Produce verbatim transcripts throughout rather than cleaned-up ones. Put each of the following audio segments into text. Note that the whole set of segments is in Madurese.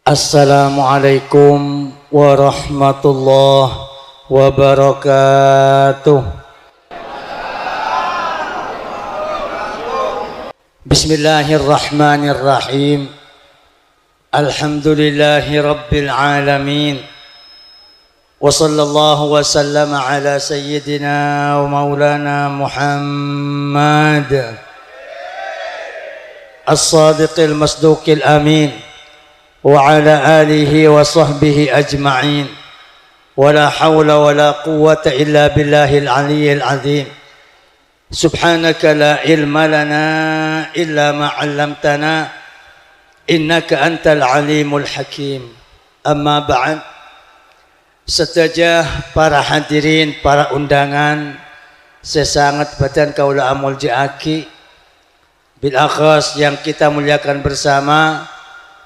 Assalamualaikum warahmatullahi wabarakatuh. Bismillahirrahmanirrahim. Alhamdulillahi rabbil alamin. Wa sallallahu wa sallama ala sayyidina wa maulana Muhammad as-sadiqil masduqil amin wa ala alihi wa sahbihi ajma'in. Wa la haula wa la quwwata illa billahil aliyyil azim. Subhanaka la ilma lana illa ma 'allamtana, innaka antal alimul hakim. Amma ba'd. Sadhâjâ para hadirin, para undangan sè sanget bhâdhân kaulâ amoljâ'aghi, bil akhas yang kita muliakan bersama,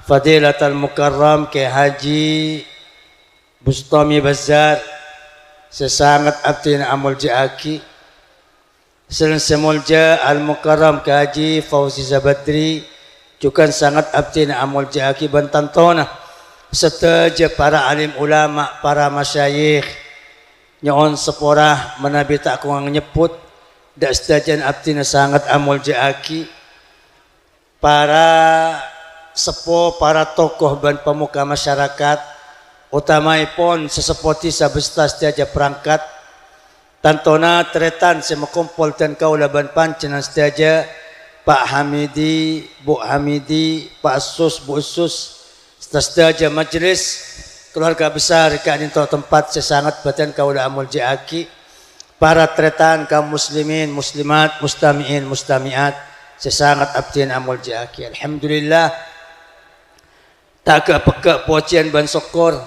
Fadilatal Mukarram Kè Haji Bustami Bazzar sè sanget abdhina amoljâ'aghi, Sè molja Al-Mukarram Kè Haji Fauzi Zabadri, jhughân sanget abdhina amoljâ'aghi bân tantona sadhâjâ para alim ulama, para masyayikh. Nyo'on sapora manabi ta' kowang nyebbhut, dâ' sadhâjâna abdhina sanget amoljâ'aghi. Para seppo, para tokoh bân pamoka masyarakat, otamaèpon sè seppo dhisa beserta sadhâjâ parangkat, tantona tarètan sè makompol dân kaulâ bân panjhennengngan sadhâjâ, Pa' Hamidi, Bu' Hamidi, Pa' Sus, Bu' Sus, sarta sadhâjâ majelis kalowarga besar è ka'dinto tempat sè sanget bhâdhân kaulâ amoljâ'aghi. Para tarètan kaum muslimin, muslimat, mustami'in, mustami'at sè sanget abdhina amoljâ'aghi. Alhamdulillah, ta' ghâ'-pegghâ' pojhiyân bân sokkor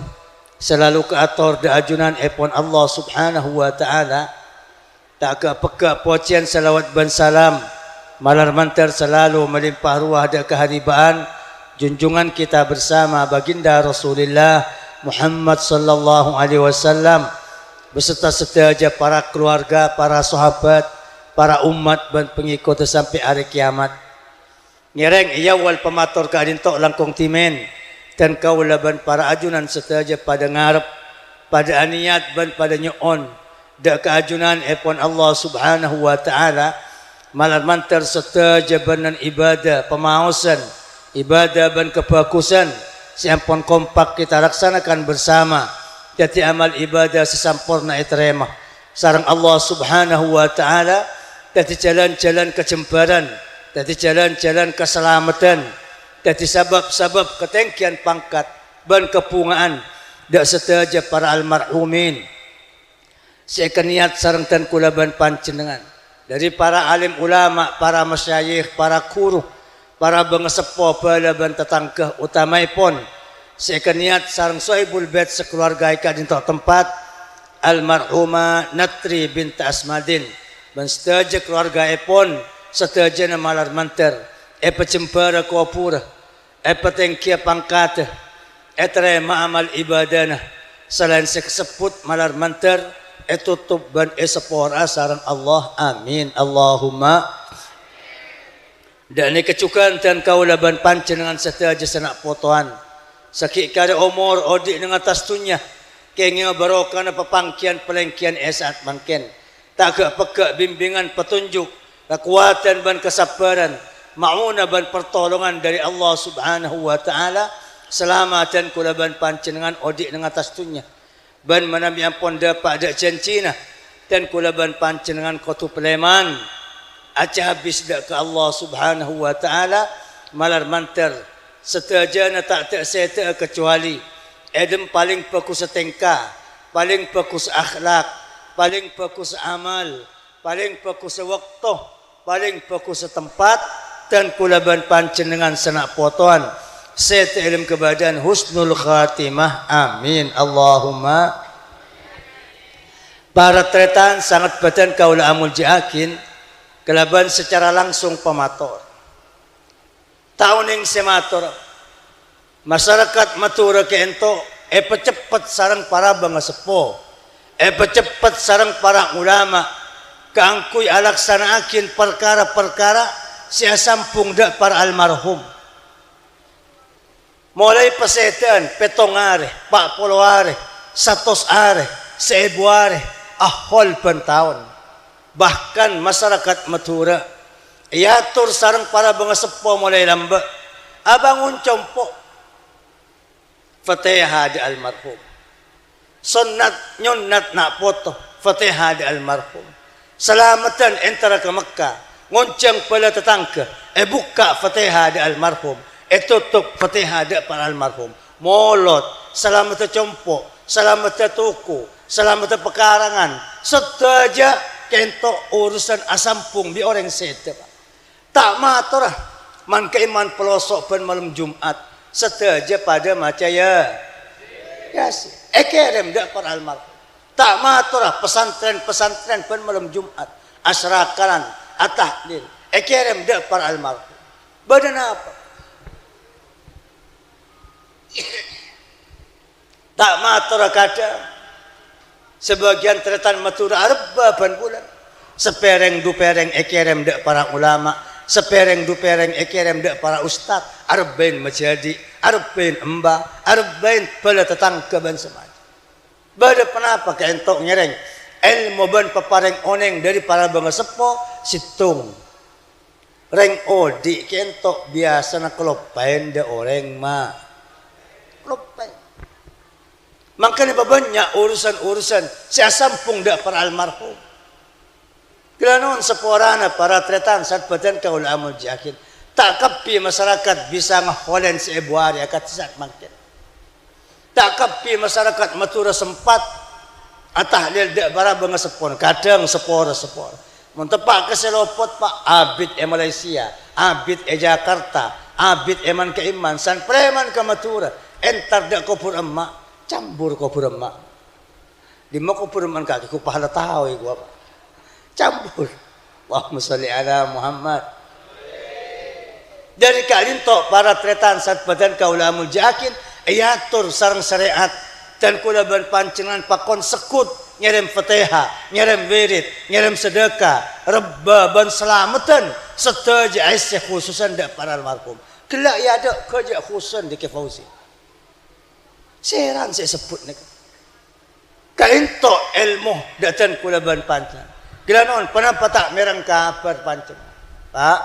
salalu kaator dâ' ajunanèpon Allah Subhanahu wa Ta'ala. Ta' ghâ'-pegghâ' pojhiyân, salawat bân salam malar mandhâr salalu malimpa rowa dâ' kaharibâ'ân junjungan kita bersama Baginda Rasulillah Muhammad sallallahu alaihi wasallam, beserta sadhâjâ para kalowarga, para sahabat, para ommat bân pangèkoddhâ sampè' arè kèyamat. Ngèrèng è awwal pamator ka'dinto langkong dhimèn, dân kaulâ bân para ajunan sadhâjâ padâ ngarep, padâ anèyat bân padâ nyo'on dâ' kaajunanèpon Allah Subhanahu wa Ta'ala, malar mandhâr sadhâjâ bânnèn ibâdâ pamaosan, ibâdâ bân kabhâghusân sè ampon kompak kita laksanakan bersama, dhâddhi amal ibâdâ sè samporna ètarèma sareng Allah Subhanahu wa Ta'ala, dhâddhi jhâlân-jhâlân kajembhârân, dhâddhi jhâlân-jhâlân kasalameddhân, dhâddhi sabâb-sabâb katènggiyân pangkat bân kabhunga'an dâ' sadhâjâ para almarhumin sè èkanèyat sareng dân kaulâ bân panjhennengngan, dhâri para alim ulama, para masyayikh, para ghuru, para bângaseppo bhâlâ bân tatangghâ, otamaèpon sè èkanèyat sareng sohibul bait sakalowarga è ka'dinto tempat, almarhumah Natri binti Asmadin, bân sadhâjâ kalowargaèpon sadhâjâna malar mandhâr èpajembhârâ koburrâ, èpatènggiyâ pangkaddhâ, ètarèma amal ibâdâna, salaèn sè kasebbhut malar mandhâr ètotop bân èsapora'a sareng Allah. Amin. Allahumma. Dâ' nèka jhughân dân kaulâ bân panjhennengngan sadhâjâ sana' potowan, saghâ' karè omor odi' neng attas dhunnya, kèngèng barokana papanggiyân palènggiyân è sa'at mangkèn. Ta' ghâ'-pegghâ' bimbingan, patonjhuk, kakowadhân bân kasabbhârân, ma'unah bân partolongan dâri Allah Subhanahu wa Ta'ala, salama dân kaulâ bân panjhennengngan odi' neng attas dhunnya. Bân manabi ampon dâpa' dâ' jhânjhina, dân kaulâ bân panjhennengngan kodhu palèman, ajjhâ' habis dâ' ka Allah Subhanahu wa Ta'ala, malar mandhâr sadhâjâna ta' dâ'-sèdâ'â kacobâli è dâlem palèng bhâghussa tèngka, palèng bhâghussa akhlak, palèng bhâghussa amal, palèng bhâghussa bâkto, palèng bhâghussa tempat, dân kaulâ bân panjhennengngan sana' potowan sè ta' èlem kabâdâ'ân husnul khatimah. Amin. Allahumma. Para tarètan, sanget bhâdhân kaulâ amoljâ'aghin kalabân sacara langsung pamator. Ta' onèng sè mator, masarakat Madhurâ ka'ènto èpaceppet sareng para bângaseppo, èpaceppet sareng para ulama kaangghuy alaksana'aghin parkara-parkara sè asambhung dâ' para almarhum. Molaè pasèdhâ'ân pèttong arè, pa' polo arè, satos arè, saèbu arè, ahol bân taon. Bahkan masarakat Madhurâ èator sareng para bângaseppo molaè lambâ', abângon compo'. Fatèha dâ' almarhum. Sonnat nyonnat na' poto, Fatèha dâ' almarhum. Salameddhân entara ka Mekka, ngonjhâng bhâlâ tatangghâ, èbukka' Fatèha dâ' almarhum, ètotop Fatèha dâ' para almarhum. Molot, salameddhâ compo', salameddhâ toko, salameddhâ pakarangan, sadhâjâ kènto urusan asambhung bi' orèng sèdhâ, Pa'. Ta' matora, man-ka'imman peloso' bân malem Jum'at, sadhâjâ padâ maca ya-, Yasin. Èkèrèm dâ' para almarhum. Ta' matora, pesantren-pesantren bân malem Jum'at, asrakalan, atahlil, èkèrèm dâ' para almarhum. Bâdâ napa? Ta' matora kadhâng. Sabâgiyân tarètan Madhurâ arebbhâ bân bulân. Sapèrèng du pèrèng èkèrèm dâ' para ulama, sapèrèng du pèrèng èkèrèm dâ' para ustad, arebbhâin majhâdi', arebbhâin emba, arebbhâin bhâlâ tatangghâ bân samajhâ. Bâdâ ponapa ka'ènto ngèrèng èlmo bân paparèng onèng dâri para bângaseppo? Sèttong. Rèng odi' kènto biyasana kaloppaèn dâ' orèng ma-, kaloppaèn. Mangkana bâbânnya' urusan-urusan sè asambhung dâ' para almarhum. Ghellâ' non saporana para tarètan sè bâdhân kaulâ amoljâ'aghin. Ta' kabbhi masarakat bisa ngaholèn saèbu arè akadhi sa'at mangkèn. Ta' kabbhi masarakat Madhurâ sempat atahlil dâ' para bângaseppona, kadhâng sapora-sapora. Mon teppa' ka sè lopot, Pa', abit è Malaysia, abit è Jakarta, abit è man-ka'imman, san-preman ka Madhurâ, entar dâ' kobhur emma', cambur kobhur emma'. Dimma kobhur emma' kakè, gu pahala tao è gua, Pa'. Cambur. Allahumma shalli ala Muhammad. Dâri ka'dinto para tarètan sè bâdhân kaulâ amoljâ'aghin, èator sareng sarè'at, dan kaulâ bân panjhennengngan pakon segghut ngèrèm Fatèha, ngèrèm wirid, ngèrèm sadâka, rebbhâ bân salameddhân sadhâjâ aèssè khususan dâ' para almarhum. Ghellâ' è adâ' ghâjâ' khususan dâ' Kè Fauzi. Sèran sè èsebbhut nèka. Ka'dinto èlmo dâ' dân kaulâ bân panjhennengngan. Ghellâ' non, ponapa ta' mèreng kabhâr panjhennengngan? Pa',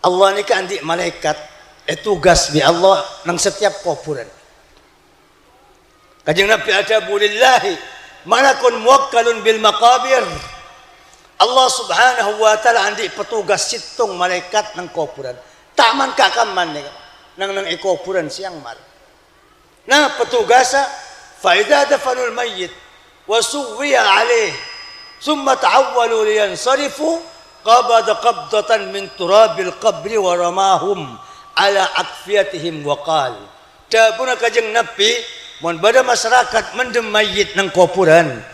Allah nèka andi' malaèkat ètugas bi' Allah neng satèyap kobhurân. Kanjeng Nabbhi adhâbu, "Lillahi malakun muwakkalun bil maqabir." Allah Subhanahu wa Ta'ala andi' petugas sèttong malaèkat neng kobhurân. Ta' man-, ka-, kamman nèka, neng, neng è kobhurân sèyang malem. Nah, petugasa, "Fa idza dafanul mayyit wa suwwiya alaih, tsumma ta'awwalu liyansarifu, qabada qabdatan min turabil qabri wa ramahum ala akfiyatihim wa qal." Dhâbuna Kanjeng Nabbhi, "Mon bâdâ masarakat mendem mayyit neng kobhurân,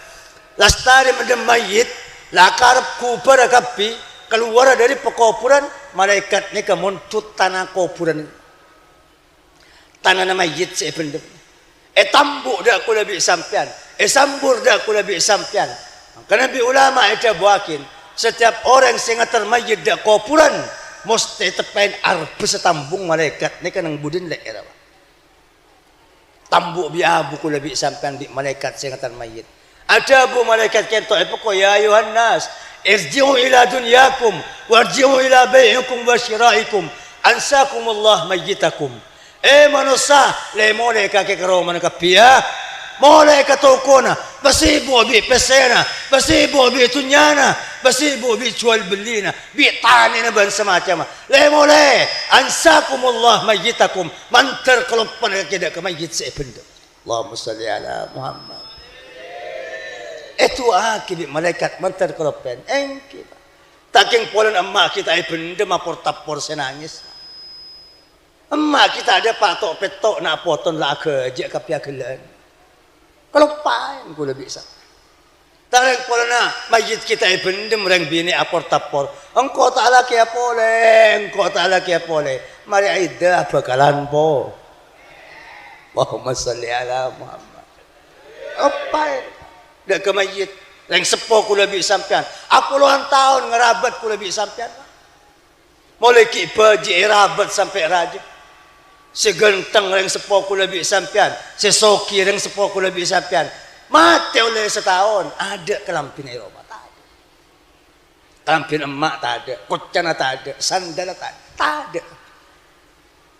lastarè mendem mayyit, la akarep ghubârâ kabbhi, kalowara dâri pakobhurân, malaèkat nèka mondhut tana kobhurân." Tanana mayyit sè èbhendhem. Ètambu' dâ' kaulâ bi' sampèyan, èsambur dâ' kaulâ bi' sampèyan. Mangkana bi' ulama èdhâbuwâghin, satèyap orèng sè ngater mayyit dâ' kobhurân, mostè èteppa'è arbessa tambung malaèkat nèka neng budina lè'èrra. Tambu' bi' abu kaulâ bi' sampèyan bi' malaèkat sè ngater mayyit. Adhâbu malaèkat kènto èpoko, "Ya ayyuhan nas, irji'u ila dunyakum, warji'u ila bai'ikum wa syira'ikum, ansakumullah mayyitakum." È manossa, lè-molè kakè ka romana kabbhi, ya. Molè ka tokona, pasèbu' bi' pèssèna, pasèbu' bi' dhunnyana, pasèbu' bi' juwâl bellina, bi' tanèna bân samacemma. Lè-molè, ansakumullah mayyitakum, mandhâr kaloppana kakè dâ' ka mayyit sè èbhendhem. Allahumma shalli ala Muhammad. Èdu'aaghi bi' malaèkat mandhâr kaloppana. Èngghi, Pa'. Ta' kèng polana emma' kita èbhendhem apor-tapor sè nangès. Emma' kita adâ' pa' to'-petto' na' potona la aghâjâ' kabbhi aghellâ'ân. Kaloppaèn kaulâ bi' sa-, Tarèng polana mayyit kita èbhendhem rèng binè' apor-tapor. Engko' ta' alakèya polè, engko' ta' alakèya polè. Marè aidâ bhâkalan po-, Allahumma shalli ala Muhammad. Èpaè dâ' ka mayyit. Rèng seppo kaulâ bi' sampèyan. Apolowan taon ngarabât kaulâ bi' sampèyan. Molaè ghi' bâji' èrabât sampè' rajâ. Sè ghântheng rèng seppo kaulâ bi' sampèyan, sè soghi rèng seppo kaulâ bi' sampèyan. Matè ollè sataon, adâ' kalambhina è roma, tadâ'. Kalambhina emma' tadâ', koccana tadâ', sandhâlla tadâ', tadâ'.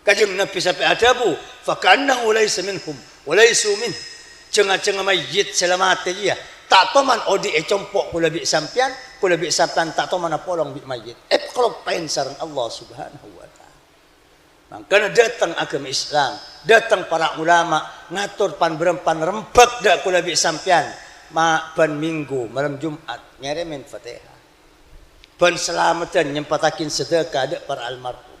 Kanjeng Nabbhi sampè' adhâbu, "Faka'annahu laisa minhum, wa laisu min." Jhâng-ajhângnga mayyit sè la matè jiyâ, ta' toman odi' è compo' kaulâ bi' sampèyan, kaulâ bi' sampèyan ta' toman apolong bi' mayyit. Èpakaloppaè sareng Allah Subhanahu wa Ta'ala. Mangkana dâteng aghâma Islam, dâteng para ulama, ngator pan-bârâmpan rembhâk dâ' kaulâ bi' sampèyan, ma-, bân Minggu, malem Jum'at, ngèrèmè Fatihah. Bân salameddhân nyempattaghi sadâka dâ' para almarhum.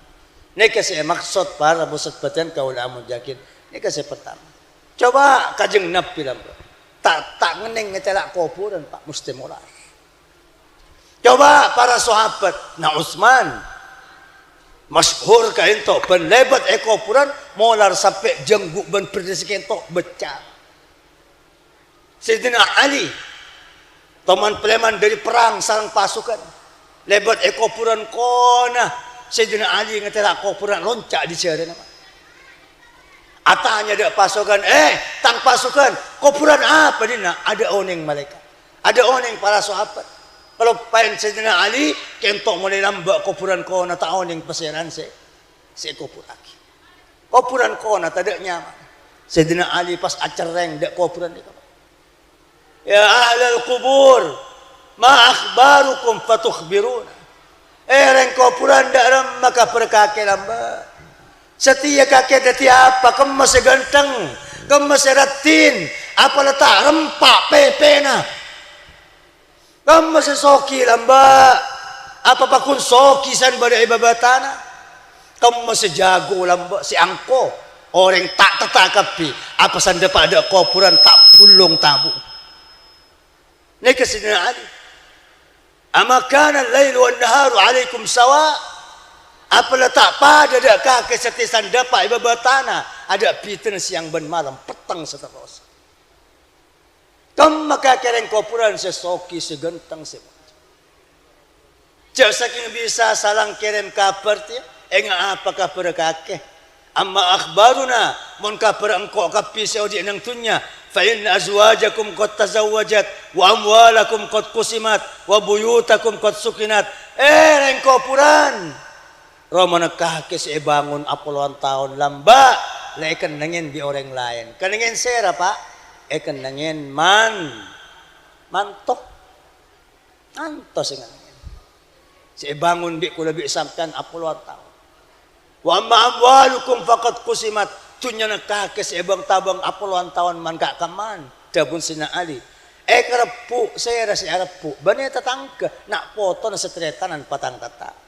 Nèka sè èmaksod para pusat bâdân kaulâ amoljâ'aghi. Nèka sè partama. Coba Kanjeng Nabbhi lambâ'. Ta', ta' ngennèng ngètèla' kobhurân, Pak, mostè molar. Coba para sahabat, na Utsman, masyhur ka'dinto, bân lèbât è kobhurân, molar sampè' jhângghu' bân bherrâ sè ka'dinto beccè'. Sayyidina Ali, toman-palèman dâri perrang sareng pasukan, lèbât è kobhurân kona. Sayyidina Ali ngètèla' kobhurân, lonca' dâri jhârâna, Pak. Atanya dâ' pasukan, "Eh, tang pasukan, kobhurân apa dinna'?" Adâ' onèng malaèkat. Adâ' onèng para sahabat. Kaloppaè Sayyidina Ali, ka'dinto molaè lambâ' kobhurân kona ta' onèng pasèran sè, sè èkobhurraghi. Kobhurân kona tadâ' nyamana. Sayyidina Ali pas acerrèng dâ' kobhurân nèka. "Ya ahlal qubur, ma akhbarukum fatukhbiruna?" Eh, rèng kobhurân, dâ' remma kabhâr kakè lambâ'? Satèya kakè dâddhi apa? Kemma sè ghântheng, kemma sè raddhin, apa la ta' rempa' pèpèna? Kemma sè soghi lambâ', apa pagghun soghi sè bâdâ è bâbâtana? Kemma sè jhâghu lambâ', sè angko, orèng ta'-tetta' kabbhi, apa sandhâpa' dâ' kobhurân ta' bulung tabu'? Nèka Sayyidina Ali. "Ama kana al-lailu wan-naharu 'alaikum sawa'?" Apa la ta' padâ dâ' kakè satèya sandhâpa' è bâbâtana, adâ' bhidhâna sèyang bân malem, petteng saterrossa? Kemma kakè rèng kobhurân sè soghi, sè ghântheng, sè monjhâ. Jhâ' sakèng bisa salang kèrèm kabhâr, tèya, ènga' apa kabhârrâ kakè. Amma akhbaruna, mon kabhârrâ engko' kabbhi sè odi' neng dhunnya, fa inna azwajakum qad tazawwajat, wa amwalakum qad qusimat, wa buyutakum qad sukinat. Eh, rèng kobhurân! Romana kakè sè èbângon apolowan taon lambâ' la èkennengngè bi' orèng laèn. Kennengngè sèra, Pak? Èkennengngè man-, manto. Ngantos sè ngennengngè. Sè èbângon bi' kaulâ bi' sampèyan apolowan taon. "Wa amma amwalukum faqad qusimat." Dhunnyana kakè sè èbâng-tabâng apolowan taon man-, ka'-ka'emman, dhâbuna Sayyidina Ali. Èkarebbhu', sèra sè arebbhu'? Bânnè tatangghâ, na' potona sè taretanan patang tetta'.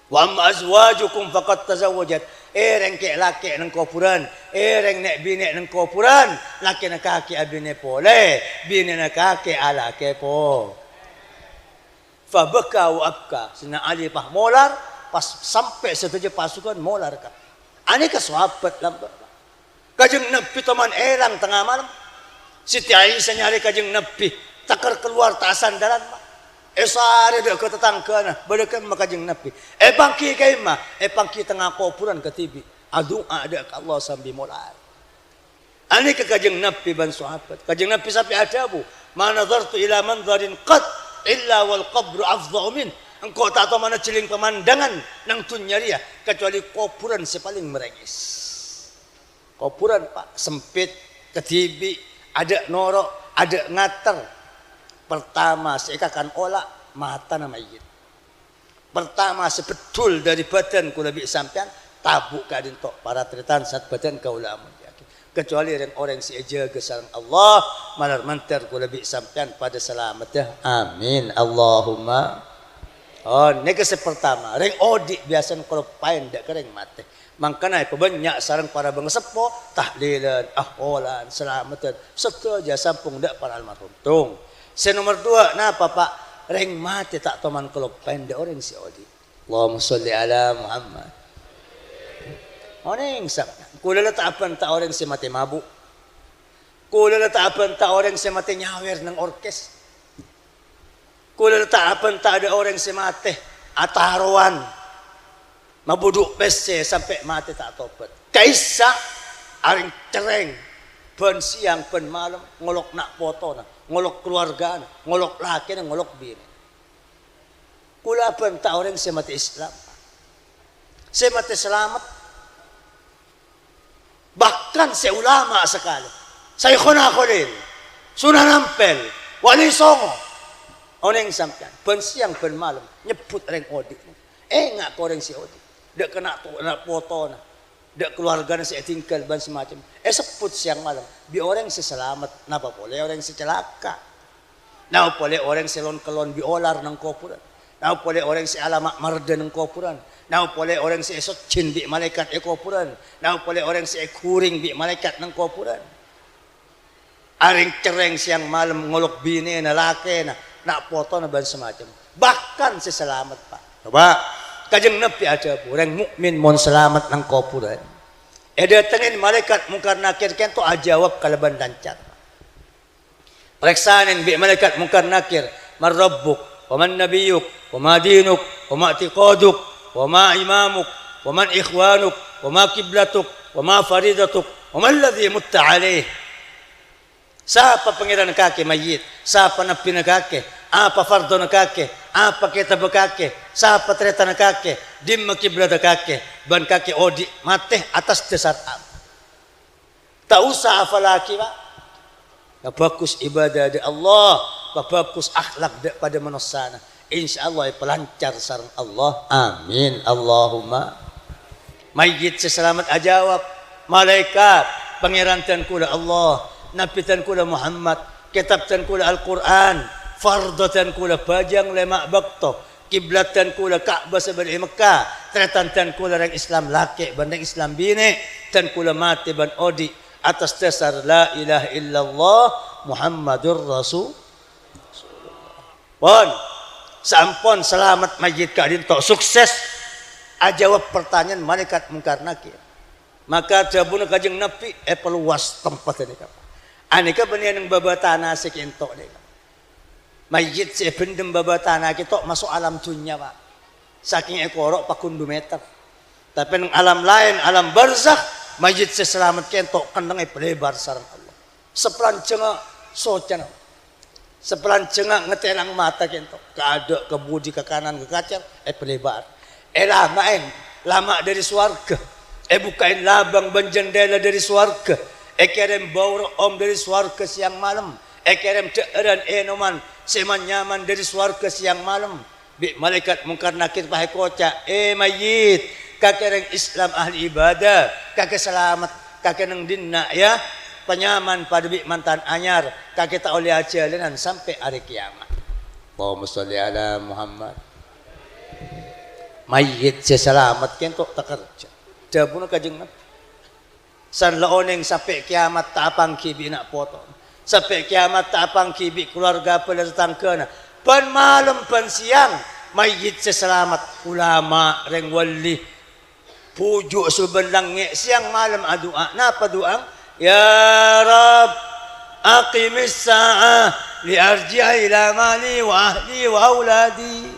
"Wa amma azwajukum faqad tazawwajat." Eh, rèng kè'-lakè' neng kobhurân, eh, rèng nè'-binè' neng kobhurân, lakèna kakè abinè polè, binèna kakè alakè po-, Fabaka wa abka. Sayyidina Ali pas molar, pas sampè' sadhâjâ pasukan molar kabbhi. Anèka sahabat lambâ'. Kanjeng Nabbhi toman èrang tengnga malem. Siti Aisyah nyarè Kanjeng Nabbhi, takèr kalowar ta' asandhâlân, Pak. Èsarè dâ' ka tatangghâna, bâdâ kemma Kanjeng Nabbhi. Èpangghi kemma, èpangghi tengnga kobhurân kadhibi'. Adu'a dâ' ka Allah sambi molar. Anèka Kanjeng Nabbhi bân sahabat. Kanjeng Nabbhi sampè' adhâbu, "Ma nadhartu ila mandharin qat illa wal qabru afdha'u min." Engko' ta' toman ajhâlling pamandhângan neng dhunnya rèya, kacuali kobhurân sè palèng marèngès. Kobhurân, Pak, sempit, kadhibi', adâ' noro', adâ' ngater. Pertama, sè èkakan ola', matana mayyit. Pertama, sè beddhul dâri bâdân kaulâ bi' sampèyan, tabu' ka'dinto, para tarètan sè bâdân kaulâ amoljâ'aghi. Kacuali rèng-orèng sè èjâgâ sareng Allah, malar mandhâr kaulâ bi' sampèyan padâ salameddhâ. Amin. Allahumma. Oh, nèka sè pertama. Rèng odi' biyasana kaloppaèn dâ' ka rèng matè. Mangkana èpabânnya' sareng para bhângaseppo, tahlilan, aholan, salameddhân, sadhâjâ sampung dâ' para almarhum. Tung. Sè nomer duwâ', napa, Pak? Rèng matè ta' toman kaloppaèn dâ' orèng sè odi'. Allahumma sholli ala Muhammad. Onèng, sa-, kaulâ la ta' abânta orèng sè matè mabu'. Kaulâ la ta' abânta orèng sè matè nyawèr neng orkes. Kaulâ la ta' abânta dâ' orèng sè matè atarowan. Mabudhu' pèssè sampè' matè ta' tobat. Ka'issa' arèng-cerrèng, bân sèyang bân malem, ngolok na' potona, ngolok kalowargana, ngolok lakèna, ngolok binè'. Kaulâ abhânta orèng sè matè Islam, sè matè salamet. Bahkan sè ulama sakalè, Syaikhona Kholil, Sunan Ampel, Wali Songo, onèng sampèyan, bân sèyang bân malem nyebbhut rèng odi'. Enga' ka orèng sè odi', dâ' kana' to-, na' potona, dâ' kalowargana sè ètinggal bân samacem. Èsebbhut sèyang malem bi' orèng sè salamet, napa polè orèng sè calaka'. Napa polè orèng sè lon-kellon bi' olar neng kobhurân? Napa polè orèng sè alama' mardhâ neng kobhurân? Napa polè orèng sè èsojjhin bi' malaèkat è kobhurân? Napa polè orèng sè èghuring bi' malaèkat neng kobhurân? Arèng-cerrèng sèyang malem ngolok binèna, lakèna, na' potona bân samacem. Bahkan sè salamet, Pa'. Coba, Kanjeng Nabbhi adhâbu, orèng mukmin mon salamet neng kobhurân, èdâtengngè malaèkat Mungkar Nakir kènto ajâwâb kalabân lancar. Parèksanè bi' malaèkat Mungkar Nakir, "Man rabbuk, wa man nabiyyuk, wa ma dinuk, wa ma i'tiqaduk, wa ma imamuk, wa man ikhwanuk, wa ma qiblatuk, wa ma faridatuk, wa ma alladhi mutta alaih?" Sapa pangèranna kakè mayyit? Sapa nabbhina kakè? Apa fardhona kakè? Apa kètabbhâ kakè? Sapa tarètanna kakè? Dimma kiblatta kakè? Bân kakè odi' matè attas dhâsar apa? Ta' osa apalagi, Pa'. Pabhâghus ibâdâ dâ' Allah, pabhâghus akhlak dâ' padâ manossana. Insyaallah èpalancar sareng Allah. Amin. Allahumma. Mayyit sè salamet ajâwâb, "Malaèkat, Pangèran dân kaulâ Allah, Nabbhi dân kaulâ Muhammad, kètab dân kaulâ Al-Qur'an, fardhu dân kaulâ bhâjâng lèma' bâkto, kiblat dân kaulâ Ka'bah sè bâdâ è Mekka, tarètan dân kaulâ rèng Islam lakè' bân rèng Islam binè', dân kaulâ matè bân odi' attas dhâsar la ilaha illallah Muhammadur Rasul." Pon, saampon salamet mayyit ka'dinto, sukses ajâwâb partanyaan malaèkat Mungkar Nakir. Maka dhâbuna Kanjeng Nabbhi, èpalowas tempat nèka. Anèka bânnè neng bâbâ tana sè kènto nèka. Mayyit sè èbhendhem bâbâ tana kènto maso' alam dhunnya, Pa'. Sakèng èkoro' paghun du mèter. Tapè neng alam laèn, alam barzakh, mayyit sè salamet kènto kennengnga èpalèbâr sareng Allah. Sapalanjhângnga socana. Sapalanjhângnga ngatèlang mata kènto. Ka adâ', ka budi, ka kanan, ka kacèr, èpalèbâr. Èlama'è lama' dâri sowarghâ. Èbukka'è labâng bân jendhela dâri sowarghâ. Èkèrèm bâu ro'om dâri sowarghâ sèyang malem. Èkèrèm dhâ'ârân ènoman sè man-nyaman dâri sowarghâ sèyang malem. Bi' malaèkat Mungkar Nakir pas èkoca', "È, mayyit, kakè rèng Islam ahli ibadah, kakè salamet, kakè neng dinna', ya? Panyaman padâ bi' mantan anyar, kakè ta' ollè ajhâlânan sampè' arè kèyamat." Allahumma sholli ala Muhammad. Mayyit sè salamet kènto takerja. Dhâbuna Kanjeng Nabbhi. San la onèng sampè' kèyamat ta' apangghi bi' na' potona. Sampè' kèyamat ta' apangghi bi' kalowarga bhâlâ tatangghâna. Bân malem bân sèyang, mayyit sè salamet, ulama, rèng wali. Bhuju' sobân langngè' sèyang malem adu'a. Napa du'a? "Ya Rabb, aqimis sa'ah li arji'a ila mali wa ahli wa auladi."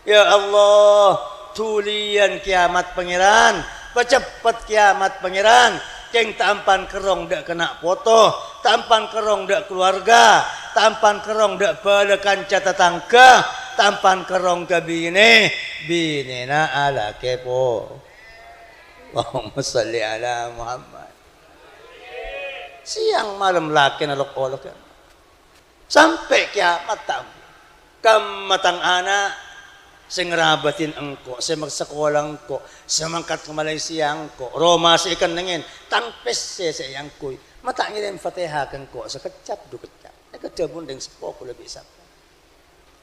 Ya Allah, dhuliyân kèyamat, Pangèran. Paceppet kèyamat, Pangèran. Kèng ta' ampan kerrong dâ' kana' poto, ta' ampan kerrong dâ' kalowarga, ta' ampan kerrong dâ' bhâlâ kanca tatangghâ, ta' ampan kerrong ka binè, binèna alakè po-, Allahumma sholli ala Muhammad. Sèyang malem lakèna lok-olok. Sampè' kèyamat ta' ambu. Kamma tang ana' sè ngarabâdhin engko', sè mak-, sakola engko', sè mangkat ka Malaysia engko', roma sè èkennengngè, tang pèssè sè èangghuy. Ma' ta' ngèrèm Fatèha ka engko' sakejjhâp du kejjhâp. Nèka dhâbuna rèng seppo kaulâ bi' sampèyan.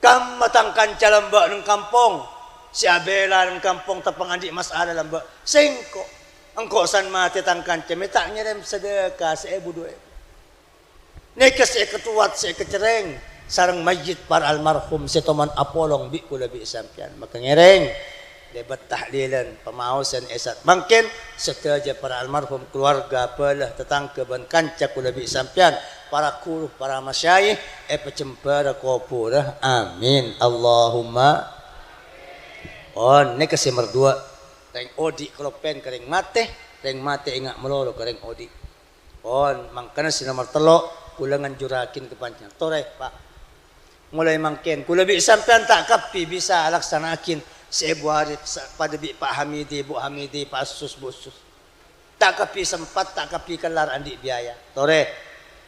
Kamma tang kanca lambâ' neng kampong, sè abhilâ neng kampong tapang andi' masalah lambâ'. Sèngko', engko' san matè tang kanca mè' ta' ngèrèm sadâka saèbu du èbu. Nèka sè èkatowat, sè èkacerrèng sareng mayyit para almarhum sè toman apolong bi' kaulâ bi' sampèyan. Maka ngèrèng, lèbât tahlilan, pamaosan è sa'at mangkèn, sadhâjâ para almarhum, kalowarga, bhâlâ, tatangghâ, bân kanca kaulâ bi' sampèyan, para ghuru, para masyayikh, èpajembhârâ kobhurrâ. Amin. Allahumma. Oh, nèka sè merduwâ'. Rèng odi' kalopèn ka rèng matè, rèng matè enga' malolo ka rèng odi'. Pon, mangkana sè nomer tello', kaulâ nganjurraghi ka panjhennengngan. Torè, Pa'. Molaè mangkèn, kaulâ bi' sampèyan ta' kabbhi bisa alaksana'aghi sè èbârâ' sa-, padâ bi' Pa' Hamidi, Bu Hamidi, Pa' Sus, Bu Sus. Ta' kabbhi sempat, ta' kabbhi kellar andi' biaya. Torè,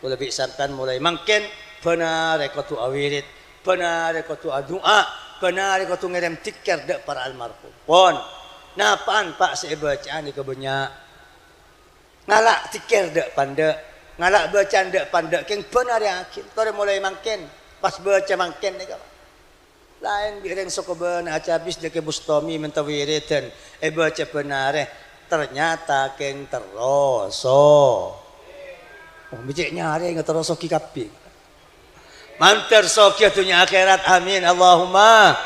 kaulâ bi' sampèyan molaè mangkèn, bânarè kodhu awirid, bânarè kodhu adu'a, bânarè kodhu ngèrèm dhikkèr dâ' para almarhum. Pon, napa'an, Pa', sè èbâca'an nèka bânnya'? Ngala' dhikkèr dâ' pandâ', ngala' bâcaan dâ' pandâ', kèng bânarèyaghi. Torè molaè mangkèn, pas bâca mangkèn nèka, Pa'. Laèn bi' rèng sokobâna acabis dâ' Kè Bustomi mènta wiridan, èbâca bânarè, ternyata kèng terroso. Oh, becek nyarè ngaterroso ghi kabbhi. Mandhâr soghi dhunnya akhèrat, amin, Allahumma.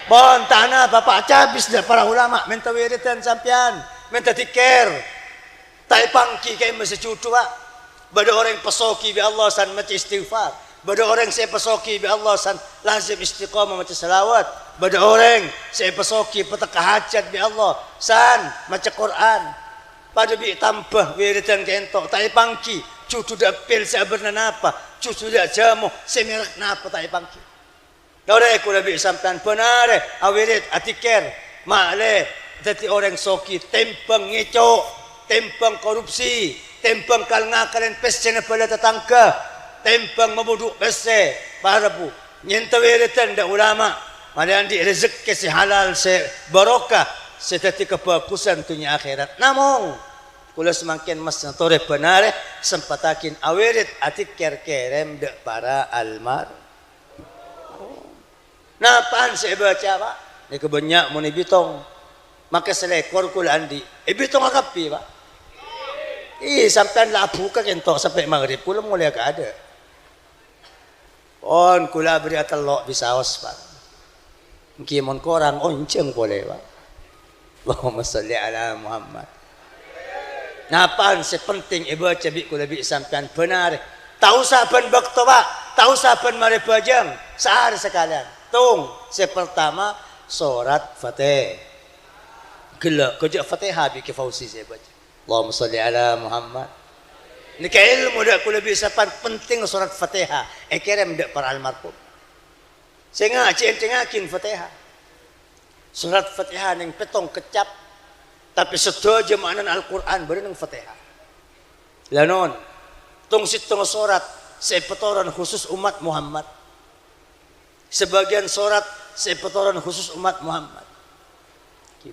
Pon, ta' anapa, Pa', acabis dâ' para ulama mènta wiridan sampèyan, mènta dhikkèr. Ta' èpangghi ka'imma sè jhudhu, Pa'. Bâdâ orèng èpasoghi bi' Allah san maca istighfar. Bâdâ orèng sè èpasoghi bi' Allah san lazim istiqomah maca shalawat. Bâdâ orèng sè èpasoghi patekka hajat bi' Allah san maca Qur'an. Padâ bi' tamba wiridan ka'ènto, ta' èpangghi jhudhu dâ' pèl sè abârna napa, jhudhu dâ' jhâmo sè mèrek napa, ta' èpangghi. Torè kaulâ bi' sampèyan bânarè awirid, adhikkèr, ma'lè dhâddhi orèng soghi, tèmbhâng ngèco', tèmbhâng korupsi, tèmbhâng kal-ngakalèn pèssèna bhâlâ tatangghâ, tèmbhâng mabudhu' pèssè, para bu, nyènta wiridan dâ' ulama, marè andi' rejekkè sè halal, sè barokah, sè dhâddhi kabhâghusân dhunnya akhèrat. Namong, kaulâ samangkèn mastè torè bânarè sempattaghi awirid, adhikkèr, kèrèm dâ' para almar- Napa'an sè èbâca, Pa'? Nèka bânnya' mon èbitong. Makè salèkor kaulâ andi'. Èbitonga kabbhi, Pa'. Ih, sampèyan la abhuka kènto sampè' maghrib, kaulâ molaè kaadâ'. Pon, kaulâ abârri'â tello' bisaos, Pa'. Èngghi mon korang, onjhâng polè, Pa'. Allahumma shalli ala Muhammad. Napa'an sè penting èbâca bi' kaulâ bi' sampèyan bânarè. Ta' osa bân bâkto, Pa'. Ta' osa bân marè bhâjâng. Saarè sakalèyan. Tong, sè partama, sorat Fatè-, ghellâ', ghâjâ' Fatihah bi' Kè Fauzi sè èbâca. Allahumma shalli ala Muhammad. Nèka èlmo dâ' kaulâ bi' sampèyan penting sorat Fatihah. Èkèrèm dâ' para almarhum. Sènga' jhâ' ènthèngngaghi Fatihah. Sorat Fatihah nèng pèttong keccap, tapè sadhâjâ ma'nana Al-Qur'an bâdâ nèng Fatihah. La non, tong-sèttonga sorat sè èpatoron khusus ommat Muhammad. Sabâgiyân sorat sè èpatoron khusus ommat Muhammad.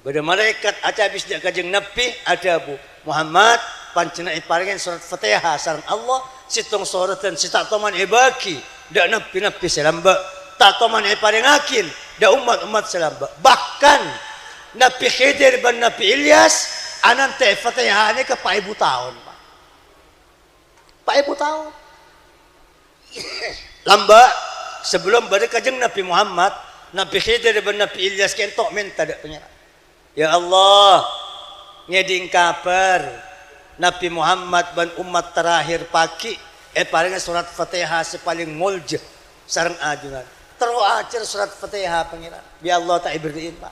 Bâdâ malaèkat acabis dâ' Kanjeng Nabbhi, adhâbu, "Muhammad, panjhennengngan èparèngè sorat Fatihah sareng Allah, sèttong sorat sè ta' toman èbâghi dâ' nabbhi-nabbhi sè lambâ', ta' toman èparèngngaghi dâ' ommat-ommat sè lambâ'." Bahkan, Nabbhi Khidir bân Nabbhi Ilyas anantè' Fatihah nèka pa' èbu taon, Pa'. Pa' èbu taon. Lambâ', sabellum bâdâ Kanjeng Nabbhi Muhammad, Nabbhi Khidir bân Nabbhi Ilyas kènto mènta dâ' Pangèran, "Ya Allah, ngèdhing kabhâr Nabbhi Muhammad bân ommat terakhir pagghi' èparèngè sorat Fatihah sè palèng molja sareng ajunan. Terro ajhâr sorat Fatihah, Pangèran." Bi' Allah ta' èberri'in, Pa'.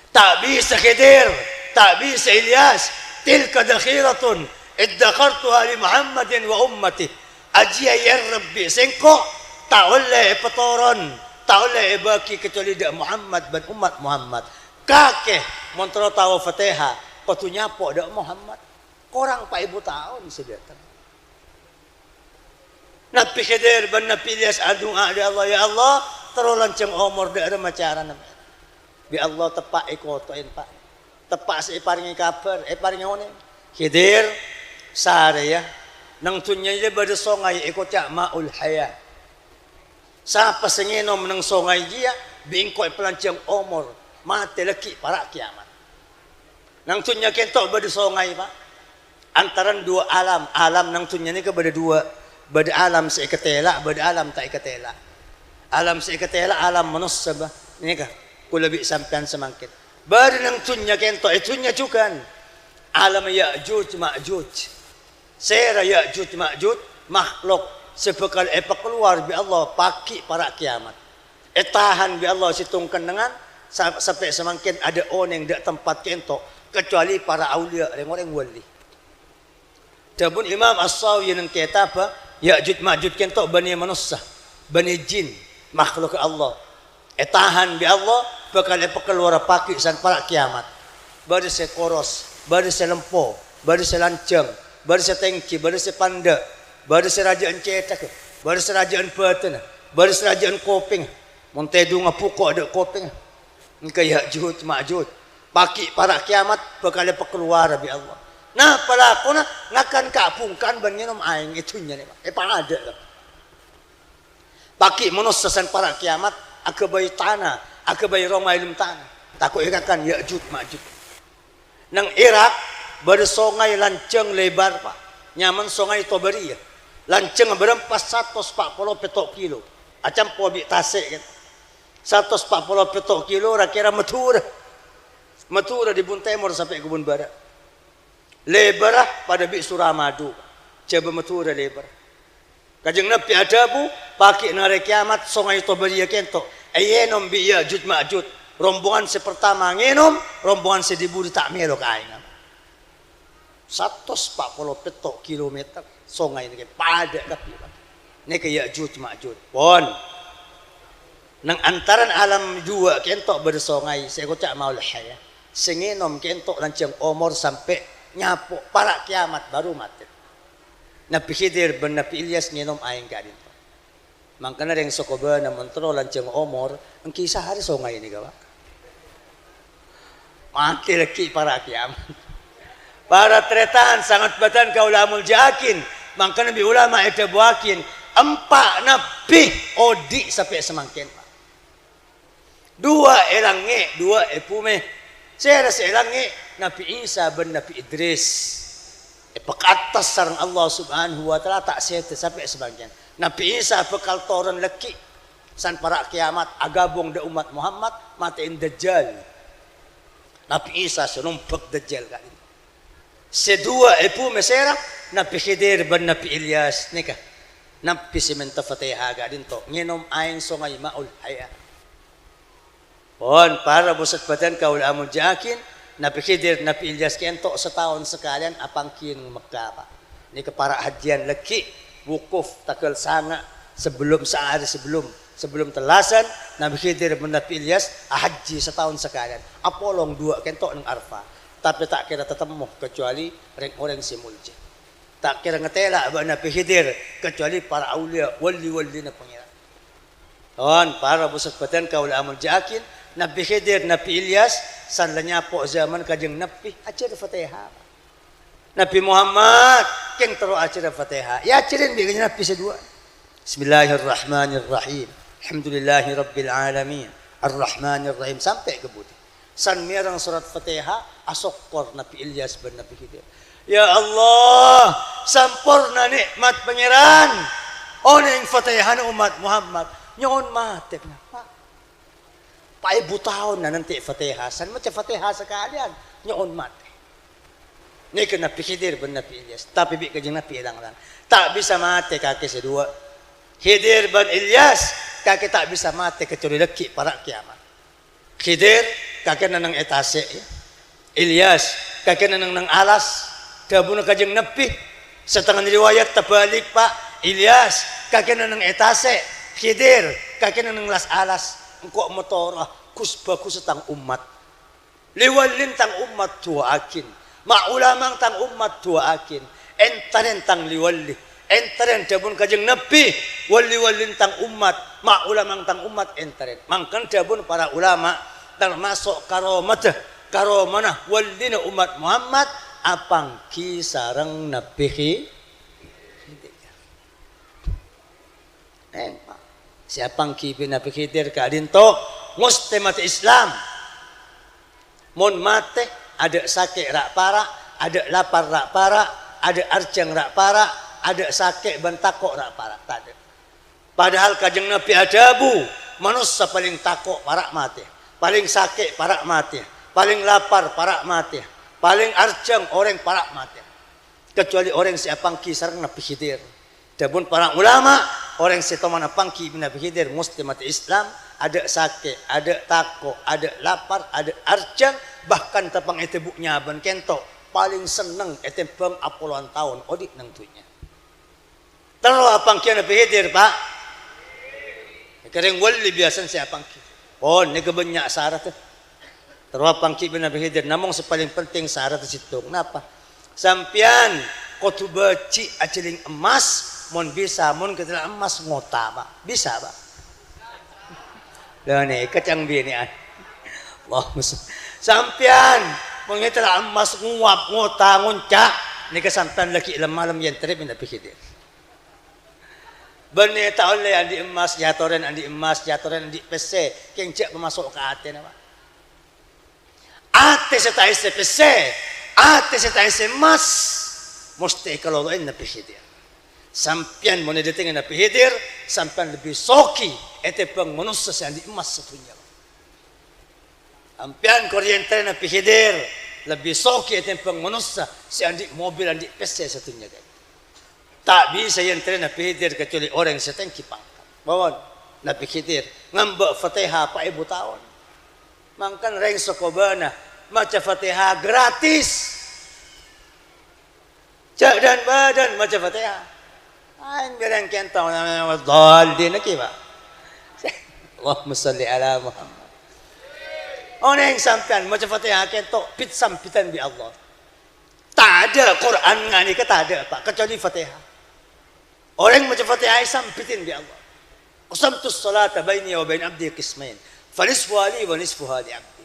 Ta' bisa Khidir, ta' bisa Ilyas. "Tilka dzakhiratun iddakhartuha li Muhammadin wa ummati." Ajiyâ èyarrep bi' sèngko', ta' ollè èpatoron, ta' ollè èbâghi kecuali dâ' Muhammad bân ommat Muhammad. Kakè, mon terro tao Fatihah, kodhu nyapo' dâ' Muhammad. Korang pa' èbu taon sè dâteng. Nabbhi Khidir bân Nabbhi Ilyas adu'a dâ' Allah, "Ya Allah, terro lanjhâng omor dâ' remma carana." Bi' Allah teppa' èkoto'è, Pa'. Teppa' sè èparèngè kabhâr, èparèngè onèng. "Khidir, sarè, ya. Neng dhunnya jiyâ bâdâ songay èkoca' Ma'ul Hayah. Sapa sè ngènom neng songay jiyâ, bi' engko' èpalanjhâng omor, matè lagghi' para' kèyamat." Neng dhunnya kènto bâdâ songay, Pa'. Antarana duwâ' alam. Alam neng dhunnya nèka bâdâ duwâ'. Bâdâ alam sè èkatèla', bâdâ alam ta' èkatèla'. Alam sè èkatèla' alam manossa, bâ. Nèka, kaulâ bi' sampèyan samangkèn. Bâdâ neng dhunnya kènto, è dhunnya jhughân. Alam Ya'juj Ma'juj. Sèra Ya'juj Ma'juj, makhluk sè bhâkal èpakalowar bi' Allah pagghi' para' kèyamat. Ètahan bi' Allah sèttong kennengngan, Sa-, sampè' samangkèn adâ' onèng dâ' tempat kènto', kecuali para auliya, rèng-orèng wali. Dhâbuna Imam As-Sawi neng kètabbhâ, Ya'juj Ma'juj kènto' bânnè manossa, bânnè jin, makhlukka Allah. Ètahan bi' Allah, bhâkal èpakalowara paghi' san para' kèyamat. Bâdâ sè koros, bâdâ sè lempo, bâdâ sè lanjhâng, bâdâ sè tèngghi, bâdâ sè pandâ', bâdâ sè rajâ'ân cèthagghâ, bâdâ sè rajâ'ân bâtènna, bâdâ sè rajâ'ân kopèngnga. Mon tèdungnga bhuko' adâ' kopèngnga. Engghâ Ya'juj Ma'juj. Paghi' para' kèyamat bhâkal èpakalowara bi' Allah. Napa lakona? Ngakan ka'-bhungka'an bân ngènom aèng è dhunnya nèka. Èpadâ' la. Paghi' manossa san para' kèyamat aghâbây tana, aghâbây roma è dâlem tana. Tako' èkakan Ya'juj Ma'juj. Neng Irak bâdâ songay lanjhâng lèbâr, Pa'. Nyamana Songay Tobariyah. Lanjhângnga bârâmpa satos pa' polo pètto' kilo. Acampo bi' tasè', kan. Satos pa' polo pètto' kilo ra-kèra Madhurâ. Madhurâ è bun tèmor sampè' è bun bârâ'. Lèbârrâ padâ bi' Suramadu, jhâbâ Madhurâ lèbâr. Kanjeng Nabbhi adhâbu, paghi' neng arè kèyamat, Songay Tobariyah kènto' èènom bi' Ya'juj Ma'juj. Rombongan sè partama ngènom, rombongan sè dhi-budhi ta' mèlo ka aèngnga. Satos pa' polo pètto' kilometer songay nèka padâ kabbhi, Pa'. Nèka Ya'juj Ma'juj. Pon. Neng antarana alam duwâ' kènto' bâdâ songay sè èkoca' Ma'ul Haya. Sè ngènom kènto' lanjhâng omor sampè' nyapo' para' kèyamat bhuru matè. Nabbhi Khidir bân Nabbhi Ilyas ngènom aèng ka'dinto'. Mangkana rèng sè kobâna mon terro lanjhâng omor, èngghi sarè songay nèka, Pa'. Matè laghi' para' kèyamat. Para tarètan, sanget bâdân kaulâ amoljâ'aghin, mangkana bi' ulama èdhâbuwâghin, empa' nabbhi odi' sampè' samangkèn, Pa'. Duwâ' è langngè', duwâ' è bhumè. Sèra sè è langngè', Nabbhi Isa bân Nabbhi Idris. Èpakaattas sareng Allah Subhanahu wa Ta'ala, ta' sèdhâ sampè' samangkèn. Nabbhi Isa bhâkal toron laghi', san para' kèyamat, aghâbung dâ' ommat Muhammad, matè'è Dajjal. Nabbhi Isa sè nombhâk Dajjal ka'dinto'. Sè duwâ' è bhumè sèra, Nabbhi Khidir bân Nabbhi Ilyas nèka. Nabbhi sè mènta Fatèha ka'dinto', ngènom aèng songay Ma'ul Haya. Pon, para bhâsa bâdân kaulâ amoljâ'aghin, Nabbhi Khidir, Nabbhi Ilyas kènto' sataon sakalèyan apangghi neng Mekka, Pa'. Nèka para' hajjiyân laghi', wukuf tangghâl sanga' sabellum, saarè sabellum, sabellum tellasan, Nabbhi Khidir bân Nabbhi Ilyas ahajji sataon sakalèyan. Apolong duwâ' kènto' neng Arafah. Tapè ta' kèra tatemmo kacuali rèng-orèng sè molja. Ta' kèra ngatèla' bân Nabbhi Khidir kacuali para auliya, wali-walina Pangèran. Pon, para bhâsa bâdân kaulâ amoljâ'aghin, Nabbhi Khidir, Nabbhi Ilyas, san la nyapo' jhâman Kanjeng Nabbhi ajhâr Fatèha. Nabbhi Muhammad, kèng terro ajhâr Fatèha. Èajhâri bi' Kanjeng Nabbhi sè duwâ'. Bismillahirrahmanirrahim. Alhamdulillahirabbil alamin. Arrahmanirrahim. Sampè' ka budi. San mèreng sorat Fatèha, asokkor Nabbhi Ilyas bân Nabbhi Khidir. "Ya Allah, samporna nè'mat Pangèran. Onèng Fatèhana ommat Muhammad. Nyo'on matè, Pa'. Pa' èbu taon nanti Fatèha. San maca Fatèha sakalèyan. Nyo'on matè." Nèka Nabbhi Khidir bân Nabbhi Ilyas. Tapè bi' Kanjeng Nabbhi èlang-lang. Ta' bisa matè kakè sè duwâ'. Khidir bân Ilyas, kakè ta' bisa matè kacuali laghi' para' kèyamat. Khidir, kakè neng è tasè', ya. Ilyas, kakè neng, neng alas. Dhâbuna Kanjeng Nabbhi, satengnga riwayat tabâlik, Pa'. Ilyas, kakè neng è tasè'. Khidir, kakè neng las-alas. Engko' matoro'a gus-bhâgussa tang ommat. Li-walina tang ommat duwâ'âghin. Ma'-ulamana tang ommat duwâ'âghin. Èntarèn tang li-wali. Èntarèn dhâbuna Kanjeng Nabbhi, wali-walina tang ommat, ma'-ulamana tang ommat èntarèn. Mangkana dhâbuna para ulama, tamaso' karomadhâ, karomana walina ommat Muhammad, apangghi sareng Nabbhi Khi-, Khidir. Neng, sè apangghi bi' Nabbhi Khidir ka'dinto, mostè matè Islam. Mon matè, adâ' sakè' ra'-para', adâ' lapar ra'-para', adâ' arjhâng ra'-para', adâ' sakè' bân tako' ra'-para', tadâ'. Padahal Kanjeng Nabbhi adhâbu, manossa palèng tako' para' matè, palèng sakè' para' matè, palèng lapar para' matè, palèng arjhâng orèng para' matè. Kacuali orèng sè apangghi sareng Nabbhi Khidir. Dhâbuna para ulama, orèng sè toman apangghi bi' Nabbhi Khidir mostè matè Islam, Adâ' sakè', adâ' tako', adâ' lapar, adâ' arjhâng, bahkan tapang èdhâbu' nyabân kènto', palèng senneng ètèmbhâng apolowan taon odi' neng dhunnya. Terro apangghi Nabbhi Khidir, Pa'? Kèrèng wali biyasana sè apangghi. Pon, nèka bânnya' saradda. Terro apangghi bi' Nabbhi Khidir, namong sè palèng penting saradda sèttong. Napa? Sampèyan kodhu bâji' ajhâling emmas, mon bisa, mon ghâ' tella' emmas, ngota, Pa'. Bisa, Pa'? Lha, nèka ca'na binè'an. Allahumma shalli. Sampèyan, mon ghâ' tella' emmas, ngowap, ngota, ngonca', nèka sampèyan laghi' lem-malem èyèntèrè bi' Nabbhi Khidir. Bânnè ta' ollè andi' emmas, èyatorè andi' emmas, èyatorè andi' pèssè, kèng jhâ' pamaso' ka atèna, Pa'. Atè sè ta' èssè pèssè, atè sè ta' èssè emmas, mostè èkalolo'è Nabbhi Khidir. Sampèyan mon èdâtengngè Nabbhi Khidir, sampèyan lebbi soghi ètèmbhâng manossa sè andi' emmas sadhunnya. Sampèyan kor èyèntèrè Nabbhi Khidir, lebbi soghi ètèmbhâng manossa sè andi' mobil, andi' pèssè sadhunnya, kaè. Ta' bisa èyèntèrè Nabbhi Khidir kecuali orèng sè tèngghi pangkat. Pon, Nabbhi Khidir ngambâ' Fatèha pa' èbu taon. Mangkana rèng sakobâna maca Fatèha gratis. Jhâ' dhân-bâdhân maca Fatèha. Aèng bèrèng kènto', dhallin ghi, Pa'. Allahumma shalli ala Muhammad. Onèng sampèyan maca Fatèha kènto' bit-sampèyan bi' Allah. Tadâ' Qur'an ghânèka tadâ', Pa', kecuali Fatèha. Orèng maca Fatèha èsampèyan bi' Allah. "Qasamtus sholata baini wa baina abdi qismain, fa nisfuha li wa nisfuha li abdi."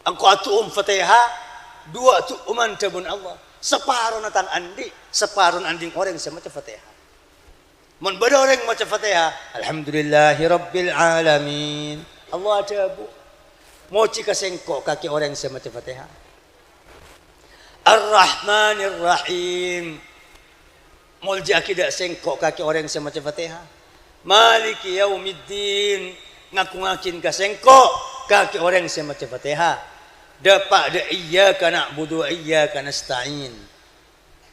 Engko' adu'um Fatèha duwâ' du'uman dhâbuna Allah. Saparona tang andi', saparona andi' orèng sè maca Fatèha. Mon bâdâ orèng maca Fatèha, "Alhamdulillahi rabbil alamin." Allah adhâbu, "Mojhi ka Sèngko' kakè orèng sè maca Fatèha." Ar-Rahmanir Rahim. Moljâ'âghi dâ' Sèngko' kakè orèng sè maca Fatèha. Maliki yaumiddin. Ngagungngaghi ka Sèngko' kakè orèng sè maca Fatèha. Dâpa' dâ' iyyaka na'budu wa iyyaka nasta'in.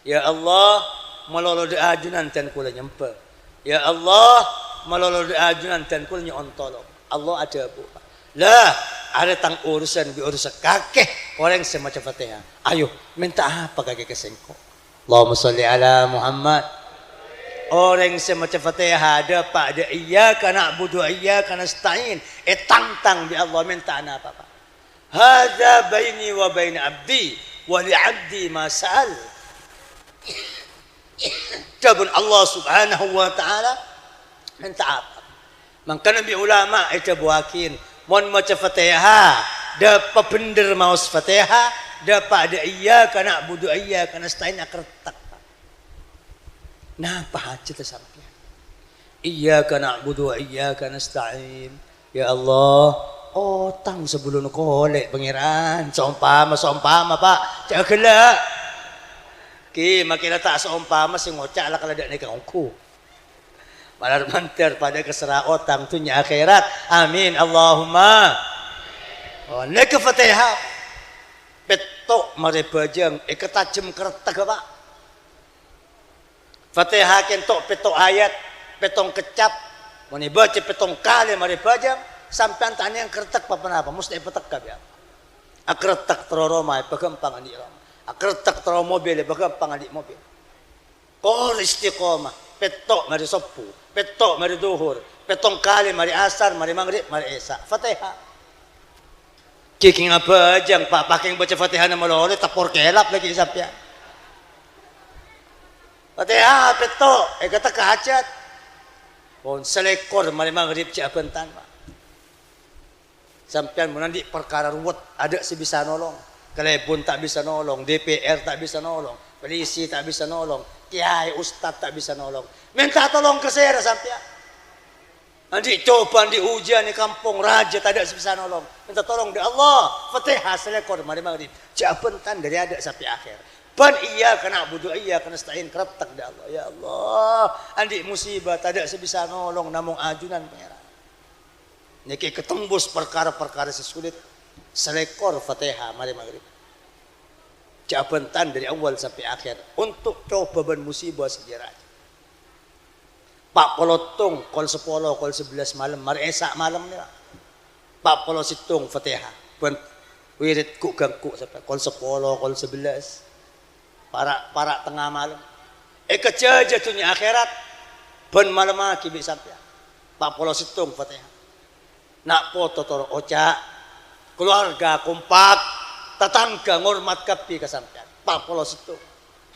Ya Allah, malolo dâ' ajunan dân kaulâ nyembâ. Ya Allah, malolo dâ' ajunan dân kaulâ nyo'on tolong. Allah adhâbu, "Lah, arèya tang urusan bi' urusan kakè orèng sè maca Fatèha. Ayo, mènta apa kakè ka Sèngko'?" Allahumma shalli ala Muhammad. Orèng sè maca Fatèha dâpa' dâ' iyyaka na'budu wa iyyaka nasta'in, ètangtang bi' Allah, mènta napa, Pa'? "Hadza baini wa baina abdi, wa li abdi ma sa'al." Dhâbuna Allah Subhanahu wa Ta'ala, "Mènta apa?" Mangkana bi' ulama èdhâbuwâghi, mon maca Fatèha, dâpa' bhender maos Fatèha, dâpa' dâ' iyyaka na'budu wa iyyaka nasta'in, akarettek. Napa hajhâddhâ sampèyan? Iyyaka na'budu wa iyyaka nasta'in. Ya Allah, otang sabellunna kolè', Pangèran. Saompama, saompama, Pa'. Jhâ' ghellâ'. Ghi, makè la ta' saompama sè ngoca' la kala dâ' nèka ongghu. Malar mandhâr padâ kaserra otang dhunnya akhèrat. Amin. Allahumma. Oh, nèka Fatèha. Pètto' marè bhâjâng, èkatajhem karettegghâ, Pa'. Fatèha kènto' pètto' ayat, pèttong keccap. Mon èbâca pèttong kalè marè bhâjâng, sampèyan ta' nèyang karettek pa-ponapa, mostè èpatekka bi' Allah. Akarettek terro roma èpaghâmpang andi' roma. Akarettek terro mobil èpaghâmpang andi' mobil. Kor istiqomah, pètto' marè sobbhu, pètto' marè dhuhur, pèttong kalè marè asar, marè maghrib, marè isya. Fatèha. Ghi kèng abhâjâng, Pa', pakèng baca Fatèhana malolo, tapor kèlap laghi' sampèyan. Fatèha pètto', èkatekka hajhât. Pon salèkor marè maghrib jhâ' abhântan, Pa'. Sampèyan mon andi' parkara ruwet, adâ' sè bisa nolong. Kalèbun ta' bisa nolong, D P R ta' bisa nolong, polisi ta' bisa nolong, kèyaè ustad ta' bisa nolong. Mènta tolong ka sèra sampèyan? Andi' cobhân, andi' ujân è kampong rajâ, tadâ' sè bisa nolong. Mènta tolong dâ' Allah. Fatèha salèkor marè maghrib. Jhâ' abhântan dâri adâ' sampè' akhèr. Bân iyyaka na'budu wa iyyaka nasta'in, karettek dâ' Allah. Ya Allah, andi' musibah, tadâ' sè bisa nolong, namong ajunan Pangèran. Nèka èkatembus parkara-parkara sè sulit. Salèkor Fatèha marè maghrib. Jhâ' abhântan dâri awwal sampè' akhèr. Ontok cobhân bân musibah sè jârâ. Pa' polottong, kol sapolo, kol sabellâs malem, marè isya malem nèka. Pa' polo sèttong Fatihah. Bân wirid ghu'-ghângghu' sampè' kol sapolo, kol sabellâs. Para', para' tengnga malem. Èkajhâjhâ dhunnya akhèrat bân malemmaghi bi' sampèyan. Pa' polo sèttong Fatihah. Na' poto toro' oca'. Kalowarga kompak. Tatangghâ ngormat kabbhi ka sampèyan. Pa' polo sèttong.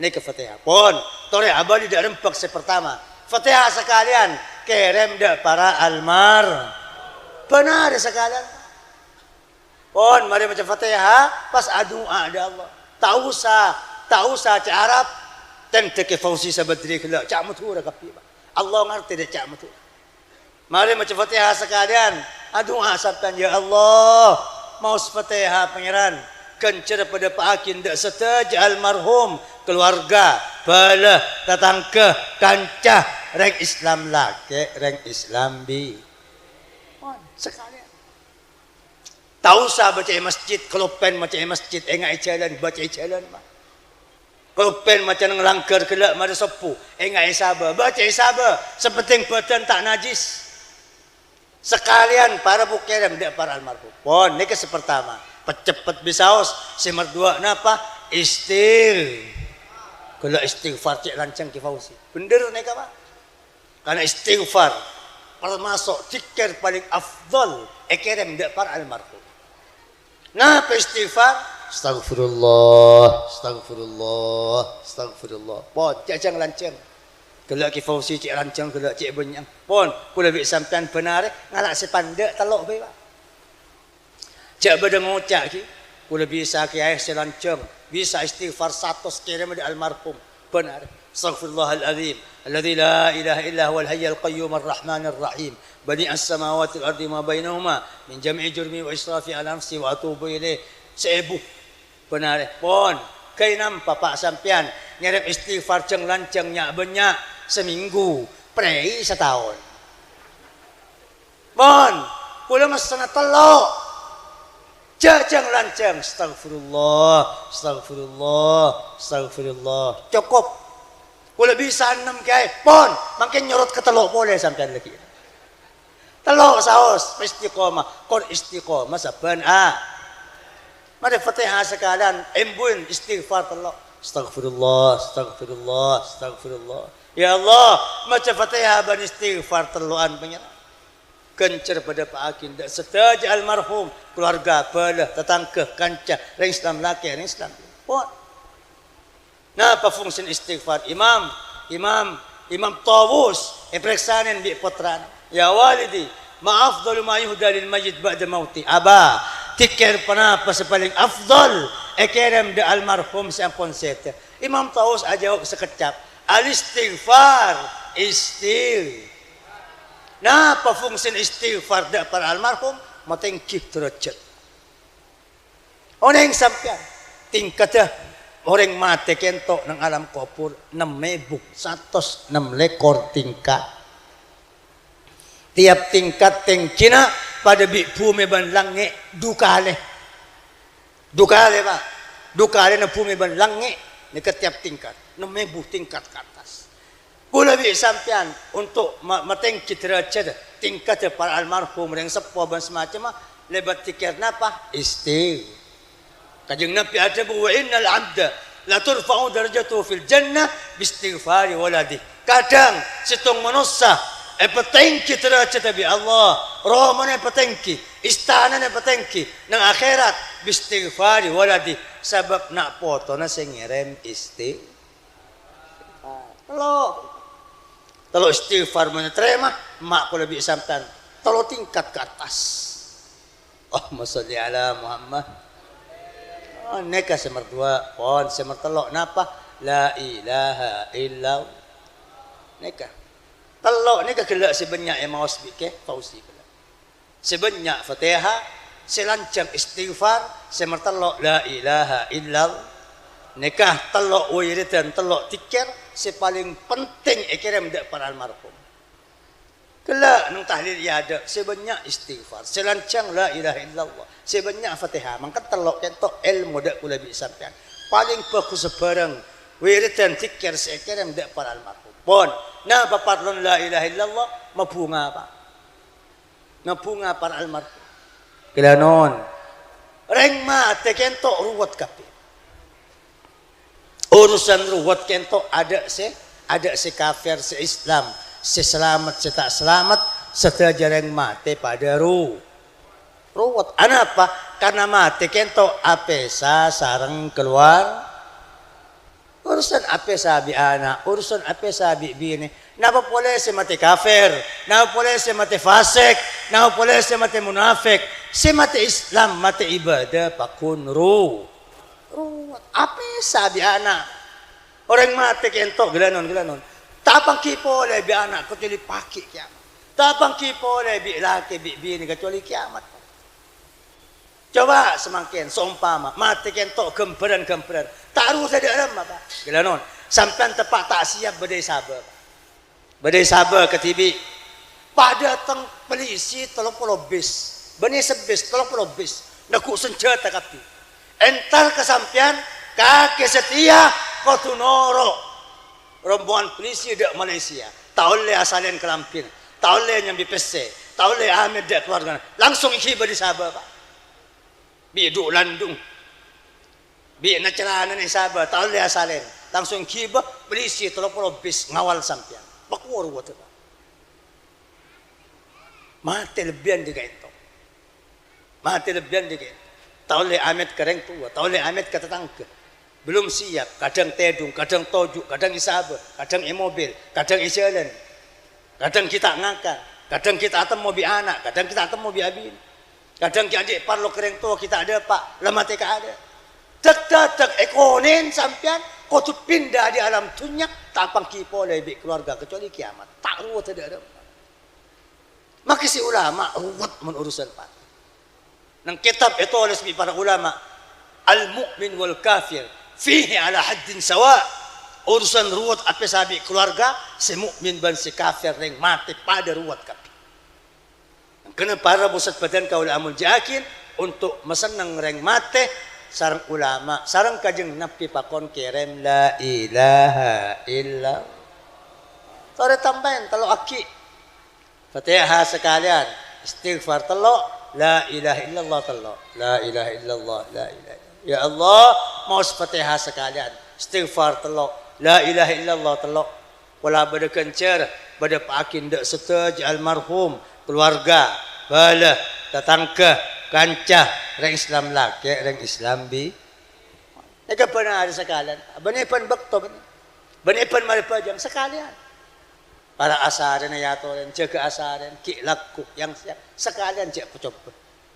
Nèka Fatihah. Pon, torè abâli dâ' rembhâk sè partama. Fatihah sakalèyan kèrèm dâ' para almar-, bhender sakalèyan. Pon, marè maca Fatihah, pas adu'a dâ' Allah. Ta' osa, ta' osa ca' Arab. Tèndhâ Kè Fauzi Sabadri ghellâ', ca' Madhurâ kabbhi, Pak. Allah ngartè dâ' ca' Madhurâ. Marè maca Fatihah sakalèyan, adu'a sampèyan, "Ya Allah, maos Fatihah, Pangèran, ghânjhârâ padâpa'aghi dâ' sadhâjâ almarhum, kalowarga, bhâlâ, tatangghâ, kanca, rèng Islam lakè', rèng Islam bi'." Pon, sakalèyan. Ta' osa bâca è masjid, kalopèn maca è masjid, ènga'è jhâlân, bâca è jhâlân, Pak. Kalopèn maca neng langghâr ghellâ' marè sobbhu, ènga'è sabâ, bâca è sabâ, sè pentèng bhâdhân ta' najis. Sakalèyan para bu-, kèrèm dâ' para almarhum. Pon, nèka sè partama, pecceppet bisaos, sè marduwâ' napa? Istig-, ghellâ' istighfar cè' lanjhâng Kè Fauzi. Bhender nèka, Pak. Karna istighfar tamaso' dzikir palèng afdhal èkèrèm dâ' para almarhum. Napa istighfar? Astagfirullah, astagfirullah, astagfirullah. Pon, jhâ' jhâng-lanjhâng. Ghellâ' Kè Fauzi cè' lanjhâng, ghellâ' cè' bânnya'. Pon, kaulâ bi' sampèyan bhender ngala' sè pandâ' tello' bhâi, Pak. Jhâ' bâdâ ngoca' ghi, "Kaulâ bisa kèyaè sè lanjhâng, bisa istighfar satos kèrèm dâ' almarhum." Bhender. Astaghfirullahal adzim, alladzi la ilaha illa huwal hayyul qayyum arrahmanir rahim. Badi'as samawati wal ardi wa ma bainahuma min jami'i jurmi wa israfi ala nafsi wa atubu ilaih. Saèbu. Bhender. Pon. Ghâi nampa, Pak, sampèyan ngèrèm istighfar jhâng-lanjhâng nya'-bânnya', samènggu, prèi sataon. Mon, kaulâ messana tello'. Jhâ' jhâng-lanjhâng. Astagfirullah, astagfirullah, astagfirullah. Cokop. Kaulâ bisa ennem kèyaè. Pon, mangkèn nyorot ka tello' polè sampèyan laghi'. Tello' saos, istiqomah. Kon istiqomah sabbhân a-, Marè Fatihah sakalèyan, èmbuin istighfar tello'. Astagfirullah, astagfirullah, astagfirullah. Ya Allah, maca Fatihah bân istighfar tello'an, Pangèran. Ghânjhârâ padâpa'aghi dâ' sadhâjâ almarhum, kalowarga, bhâlâ, tatangghâ, kanca, rèng Islam lakè, rèng Islam. Pon. Napa fungsina istighfar? Imam, Imam, Imam Tawus èparèksanè bi' pottrana. "Ya walidi, ma afdalu ma yuhda lil mayyit ba'da mauti?" "Aba, dzikir ponapa sè palèng afdal èkèrèm dâ' almarhum sè ampon sèdhâ?" Imam Tawus ajâwâb sakeccap, "Al-istighfar, istig-." Napa fungsina istighfar dâ' para almarhum? Matèngghi dârâjhât. Onèng sampèyan, tingkaddhâ orèng matè kènto' neng alam kobhur, nem èbu satos nem lèkor tingkat. Tiap tingkat tèngghina padâ bi' bhumè bân langngè' du kalè. Du kalè, Pak. Du kalèna bhumè bân langngè' nèka tiap tingkat. Nem èbu tingkat ka attas. Kaulâ bi' sampèyan onto' ma-, matèngghi dârâjhât, tingkaddhâ para almarhum, rèng seppo bân samacemma, lèbât dzikir napa? Istig-. Kanjeng Nabi adhâbu, "Wa innal abda la turfa'u darajatuhu fil jannah bistighfari waladi." Kadhâng sèttong manossa èpatèngghi dârâjhâddhâ bi' Allah, romana èpatèngghi, istanana èpatèngghi neng akhèrat bistighfari waladi, sabâb na' potona sè ngèrèm istig-, Tello'. Tello' istighfar mon ètarèma, ma' kaulâ bi' sampèyan tello tingkat ka attas. Allahumma sholli ala Muhammad. Oh, nèka sè marduwâ', pon sè martello' napa? La ilaha illallah. Nèka. Tello' nèka ghellâ' sè bânnya' èmaos bi' Kè Fauzi. Sè bânnya' Fatihah, sè lanjhâng istighfar, sè martello' la ilaha illallah. Nèka tello' wiridan, tello' dzikir sè palèng penting èkèrèm dâ' para almarhum. Ghellâ' neng tahlil è adâ', sè bânnya' istighfar, sè lanjhâng la ilaha illallah, sè bânnya' Fatihah, mangkèn tello' kènto' èlmo dâ' kaulâ bi' sampèyan. Palèng bhâghussa bhârâng wiridan dzikir sè èkèrèm dâ' para almarhum. Pon, napa parlona la ilaha illallah? Mabhunga, Pak. Mabhunga para almarhum. Ghâlânon. Rèng matè kènto' ruwet kabbhi. Urusan ruwet kènto' adâ' sè, adâ' sè kafir, sè Islam, sè salamet, sè ta' salamet, sadhâjâ rèng matè padâ ru-, ruwet. Anapa? Karna matè kènto' apèsa sareng kalowar-, Urusan apèsa bi' ana', urusan apèsa bi' binè. Napa polè sè matè kafir, napa polè sè matè fasik, napa polè sè matè munafik, sè matè Islam, matè ibâdâ, paghun ru-, ruwet. Apèsa bi' ana'. Orèng matè kènto' ghâlânon, ghâlânon. Ta' apangghi polè bi' ana' kacobâli paghi' kèyamat. Ta' apangghi polè bi' lakè bi' binè kacobâli kèyamat. Coba samangkèn, saompama matè kènto' ghâmbhârân-ghâmbhârân, ta' arosè dâ' remma, Pa'. Ghâlânon, sampèyan teppa' ta' siap bâdâ è sabâ, Pa'. Bâdâ è sabâ kadhibi'. Padâteng polisi tello polo bis. Bânnè sabis tello polo bis. Neggu' sanjhâta kabbhi. Entar ka sampèyan, kakè satèya kodhu noro' rombongan polisi dâ' Malaysia. Ta' ollè asalèn kalambhina. Ta' ollè nyambi pèssè. Ta' ollè amèt dâ' kalowargana. Langsung èghibâ dâ' sabâ, Pa'. Bi' du-landung. Bi' na-, calanana è sabâ, ta' ollè asalèn. Langsung ghibâ, polisi tello polo bis ngawal sampèyan. Pakowar wâdâ, Pa'. Matè lebbiyân dâ' ka'ènto'. Matè lebbiyân dâ' ka'ènto'. Ta' ollè amèt ka rèng towa, ta' ollè amèt ka tatangghâ. Belum siap, kadhâng tèdung, kadhâng toju', kadhâng è sabâ, kadhâng è mobil, kadhâng è jhâlân. Kadhâng ghi' ta' ngakal, kadhâng ghi' ta' atemmo bi' ana', kadhâng ghi' ta' atemmo bi' abinè. Kadhâng ghi' andi' parlo ka rèng towa ghi' ta' dâpa', la matè kaadâ'. Dâk-dâdâk èkonèn sampèyan kodhu pinda dâri alam dhunnya, ta' apangghi polè bi' kalowarga kacobâli kèyamat. Ta' ruwet dâ' remma. Makè sè ulama ruwet mon urusan patè. Neng kètab ètolès bi' para ulama, "Al-mu'min wal kafir fihi ala haddin sawa." Urusan ruwet apèsa bi' kalowarga, sè mu'min bân sè kafir rèng matè padâ ruwet kabbhi. Mangkana para pusat bâdân kaulâ amoljâ'aghi onto' masenneng rèng matè sareng ulama, sareng Kanjeng Nabbhi pakon kèrèm la ilaha illallah. Torè tampa'èn tello' aghi'. Fatihah sakalèyan, istighfar tello', la ilaha illallah tello', la ilaha illallah, la ilaha illallah. Ya Allah, maos Fatihah sakalèyan, istighfar tello', la ilaha illallah tello'. Pola bâdâ ghânjhârân, bâdâ pa'aghin dâ' sadhâjâ almarhum, kalowarga, bhâlâ, tatangghâ, kanca, rèng Islam lakè', rèng Islam bi-, Èghâbây arè sakalèyan, bânnè bân bâkto, bânnè, bânnè bân marè bhâjâng sakalèyan. Para asarèna èyatorè, jâgâ asarèna, ghi' lagghu' yang-sèyang, sakalèyan jhâ' pa-coba.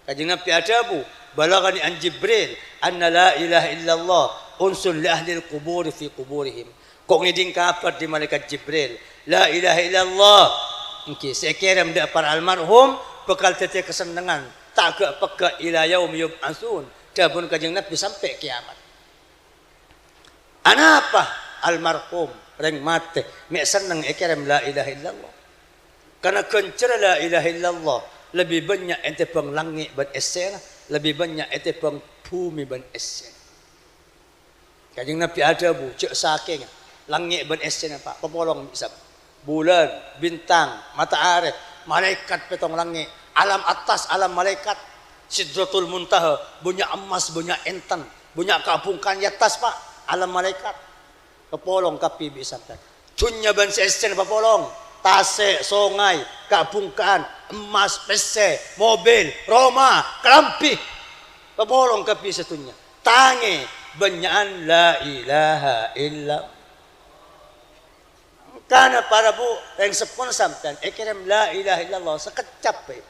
Kanjeng Nabbhi adhâbu, "Balaghani an Jibril, anna la ilaha illallah unsun li ahlil quburi fi quburihim." Ko' ngèdhing kabhâr dâri Malaèkat Jibril, "La ilaha illallah, èngghi sè èkèrèm dâ' para almarhum, bhâkal dhâddhiyâ kasennengngan, ta' ghâ'-pegghâ' ila yaumi yub'atsun." Dhâbuna Kanjeng Nabbhi sampè' kèyamat. Anapa almarhum, rèng matè, mè' senneng èkèrèm la ilaha illallah? Karna ghânjhârân la ilaha illallah lebbi bânnya' ètèmbhâng langngè' bân èssèna, lebbi bânnya' ètèmbhâng bhumè bân èssèna. Kanjeng Nabbhi adhâbu, "Jhâ' sakènga langngè' bân èssèna, Pa', papolong bi' sabbhân. Bulân, bintang, mataarè, malaèkat pèttong langngè', alam attas, alam malaèkat, Sidratul Muntaha, bânnya' emmas, bânnya' ènten, bânnya' kabhungka'an è attas, Pa', alam malaèkat. Papolong kabbhi bi' sabbhân. Dhunnya bân sè èssèna papolong, tasè', songay, kabhungka'an, emmas, pèssè, mobil, roma, kalambhi. Papolong kabbhi sadhunnya. Tangè bânnya'an la ilaha illa." Mangkana para bu, rèng seppona sampèyan èkèrèm la ilaha illallah sakeccap bhâi.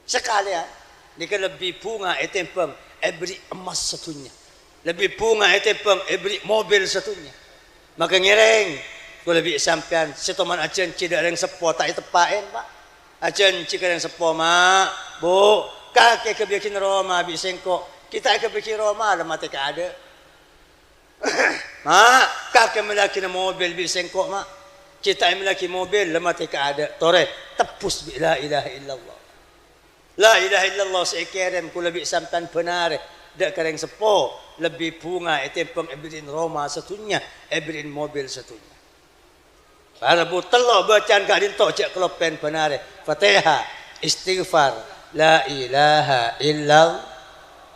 Sakalèyan, nèka lebbi bhunga ètèmbhâng èberri' emmas sadhunnya. Lebbi bhunga ètèmbhâng èberri' mobil sadhunnya. Maka ngèrèng, kaulâ bi' sampèyan sèttoman ajhânjhi dâ' rèng seppo ta' èteppa'èn, Pa'. Ajhânjhi ka rèng seppo, "Ma', Bu', kakè èghâbâyyâghin roma bi' sèngko'. Ghi' ta' èghâbâyyâghin roma, la matè kaadâ'." "Ma', kakè èmellèyaghina mobil bi' sèngko', Ma'. Ghi' ta' èmellèyaghi mobil, la matè kaadâ'." Torè, tebbhus bi' la ilaha illallah. La ilaha illallah sè èkèrèm kaulâ bi' sampèyan bân arè dâ' ka rèng seppo, lebbi bhunga ètèmbhâng èberri'in roma sadhunnya, èberri'in mobil sadhunnya. Para bu, tello' bâcaan ka'dinto jhâ' kaloppèn bân arè. Fatihah, istighfar, La ilaha illallah.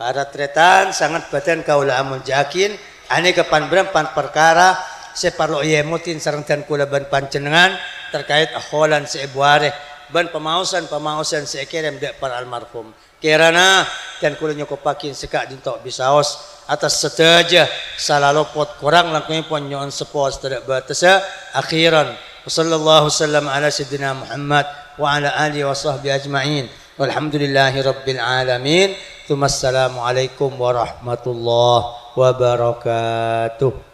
Para tarètan, sanget bâdhân kaulâ amolja'aghin, anèka pan-bârâmpan parkara sè parlo èyemmotin sareng dhân kaulâ bân panjhennengngan terkait holan sè èbuarè bân pamaosan-pamaosan sè èkèrèm dâ' para almarhum. Kèrana dhân kaulâ nyokoppaghin sè ka'dinto bisaos atas sadhâjâ sala lopot korang langkongèpon nyo'on seppo sè tadâ' bâtessa. Akhiran, wa sallallahu wasallam ala sayyidina Muhammad wa ala alihi wa sahbihi ajma'in. Walhamdulillahi rabbil alamin. Tsumma assalamualaikum warahmatullahi wabarakatuh.